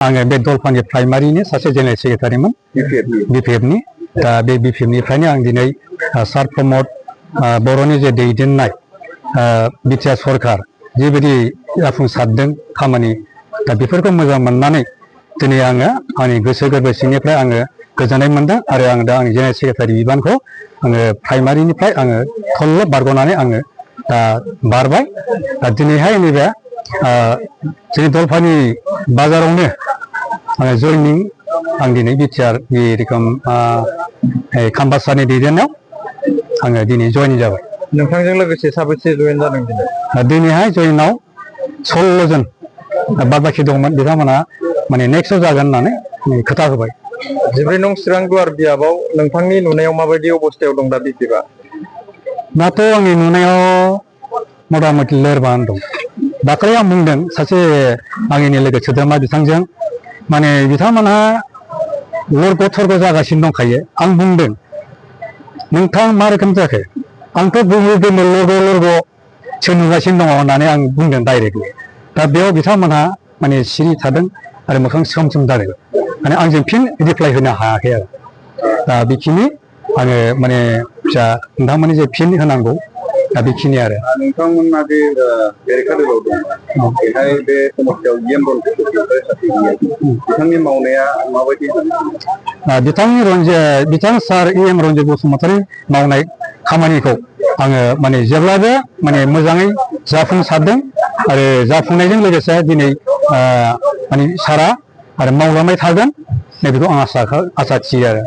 आङो बे दलफांनि प्राइमारिनि सासे जेनेरेल सेक्रेटारिमोन बिपिएफनि दा बे बिपिएफनिफ्रायनो आं दिनै सार प्रमद बर'नि जे दैदेननाय बिटिआर सरकार जेबायदि जाफुंसारदों खामानि दा बेफोरखौ मोजां मोननानै दिनै आङो आंनि गोसो गोरबो सिंनिफ्राय आङो गोजोननाय मोनदों आरो आं दा आंनि जेनेरेल सेक्रेटारि बिबानखौ आङो प्राइमारिनिफ्राय आङो थल्ल' बारग'नानै आङो दा बारबाय दिनैहाय नैबे जोंनि दलफानि बाजारावनो आङो जयनिं आं दिनै बिटिआर बे रोखोम खाम्बा सारनि दैदेननायाव आङो दिनै जयनिं जाबाय। नोंथांजों लोगोसे साबेसे जयेन जादों दिनै? दिनैहाय जयेनाव 16 जन बाद बाखि दंमोन बिथांमोना माने नेक्स्टआव जागोन होननानै खोथा होबाय। 14 नं चिरां गुवार बियाबाव नोंथांनि नुनायाव माबायदि अबस्थायाव दं दा बिपिएफआ? दाथ' आंनि नुनायाव मथा मथि लोरबां दं। दाखालि आं बुंदों सासे आंनि लोगो सोद्रोमा बिथांजों माने बिथांमोनहा लरग' थरग' जागासिनो दंखायो। आं बुंदों नोंथां मा रोखोम जाखो? आंथ' बुङो लरग' लरग'सो नुगासिनो दङ होननानै आं बुंदों डाइरेक्टलि। दा बेयाव बिथांमोनहा माने सिरि थादों आरो मोखां सोम सोम जादों माने आंजों फिन रिप्लाइ होनो हायाखै आरो दा बेखिनि आङो माने फिसा नोंथांमोननि जे फिन होनांगौ दा बेखिनि आरो नोंथांमोना बे बेरेखादोलाव दं बेहाय बे समस्यायाव जिएम बिथांनि मावनाया माबायदि बिथां सार एम रन्जित बसुमतारी मावनाय खामानिखौ आङो माने जेब्लाबो माने मोजाङै जाफुंसारदों आरो जाफुंनायजों लोगोसे दिनै माने सारा आरो मावलांबाय थागोन नैबेखौ आं आसा थियो आरो